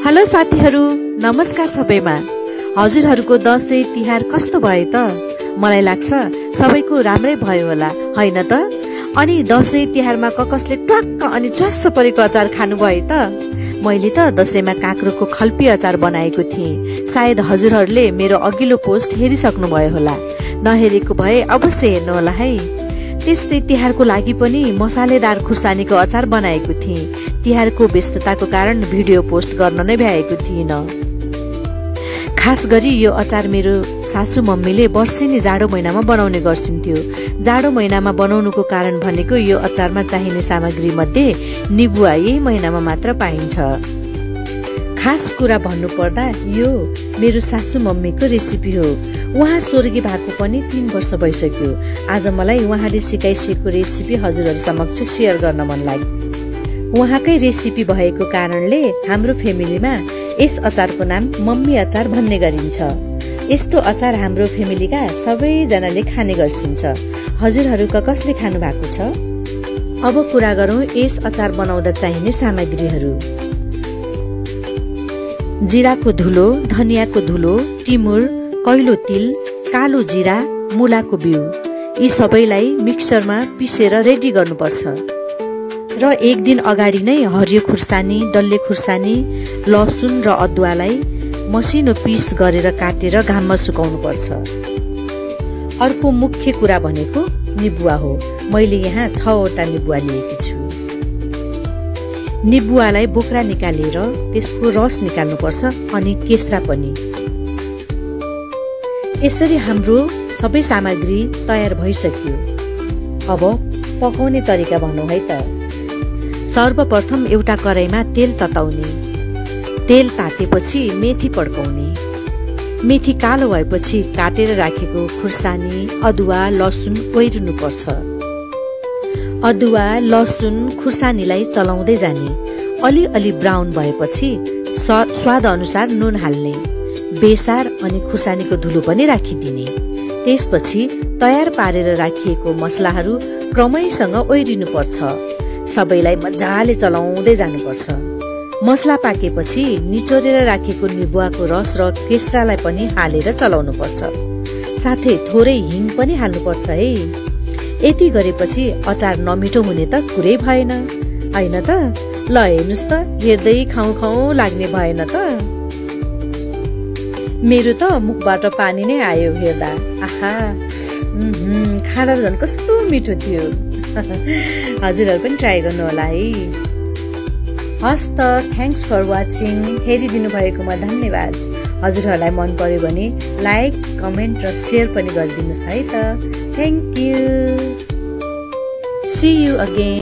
Hello साथीहरू, नमस्कार सबैमा। हजुरहरूको दशैं तिहार कस्तो भयो त? मलाई लाग्छ सबैको राम्रै भयो होला, हैन त? अनि दशैं तिहारमा कसले ट्वाक्क अनि च्वास्स परेको अचार खानु भयो त? मैले त दशैंमा काँक्रोको खल्पी अचार बनाएको थिएँ। सायद हजुरहरूले मेरो अघिल्लो पोस्ट हेरिसक्नु भयो होला। नहेरेको भए अवश्य हेर्नु होला है। त्यस्तै तिहारको लागि पनि मसालेदार खुर्सानीको अचार बनाएको थिएँ। तिहारको व्यस्तताको कारण भिडियो पोस्ट गर्न नै भ्याएको थिइनँ। खास गरी यो अचार मेरो सासू मम्मीले वर्षेनी जाडो महिनामा बनाउने गर्छिन्थ्यो। जाडो महिनामा बनाउनुको कारण भनेको यो अचारमा चाहिने सामग्री मध्ये निबुवा यही महिनामा मात्र पाइन्छ। खास कुरा भन्नुपर्दा यो मेरो सासू मम्मीको रेसिपी हो। उहाँ स्वर्गीय भएको पनि 3 वर्ष भइसक्यो। आज मलाई उहाँले सिकाइसकेको रेसिपी हजुरहरू समक्ष सेयर गर्न मन लाग्यो। उहाँकै रेसिपी भएको कारणले हाम्रो फ्यामिलीमा यस अचारको नाम मम्मी अचार भन्ने गरिन्छ। यस्तो अचार हाम्रो फ्यामिलीका सबैजनाले खाने गर्छिन्छ। हजुरहरूका कसले खानु भएको छ? अब कुरा गरौँ यस अचार बनाउँदा चाहिने सामग्रीहरू। जिराको धुलो, धनियाको धुलो, टिमुर, कैलो तिल, कालो जिरा, मुलाको बिउ, यी सबैलाई मिक्सरमा पिसेर रेडी गर्नुपर्छ। र एक दिन अगाडि नै हरियो खुर्सानी, डल्ले खुर्सानी, लसुन र अदुवालाई मसिनो पिस गरेर काटेर घाममा सुकाउनु पर्छ। अर्को मुख्य कुरा भनेको निबुवा हो। मैले यहाँ 6वटा निबुवा लिएकी छु। निबुवालाई बोक्रा निकालेर त्यसको रस निकाल्नुपर्छ अनि केस्रा पनि। यसरी हाम्रो सबै सामग्री तयार भइसक्यो। अब पकाउने तरिका भनौँ है त। सर्वप्रथम एउटा कराईमा तेल तताउने। तेल तातेपछि मेथी पड्काउने। मेथी कालो भएपछि काटेर राखेको खुर्सानी, अदुवा, लसुन ओइरिनुपर्छ। अदुवा, लसुन, खुर्सानीलाई चलाउँदै जाने। अलि ब्राउन भएपछि स्वाद अनुसार नुन हाल्ने। बेसार अनि खुर्सानीको धुलो पनि राखिदिने। त्यसपछि तयार पारेर राखिएको मसलाहरू क्रमैसँग ओइरिनुपर्छ। सबैलाई मजाले चलाउँदै जानुपर्छ। मसला पाकेपछि निचोरेर राखेको निबुवाको रस र केस्रालाई पनि हालेर चलाउनुपर्छ। साथै थोरै हिङ पनि हाल्नुपर्छ है। यति गरेपछि अचार नमिठो हुने त कुरै भएन, हैन त? ल हेर्नुस् त, हेर्दै खाउँ लाग्ने भएन त? मेरो त मुखबाट पानी नै आयो हेर्दा। आहा, खाँदा झन् कस्तो मिठो थियो। हजुरहरू पनि ट्राई गर्नु होला है। हस् त, थ्याङ्क्स फर वाचिङ। हेरिदिनु भएकोमा धन्यवाद। हजुरहरूलाई मन पर्यो भने लाइक, कमेन्ट र सेयर पनि गरिदिनुहोस् है त। Thank you. See you again.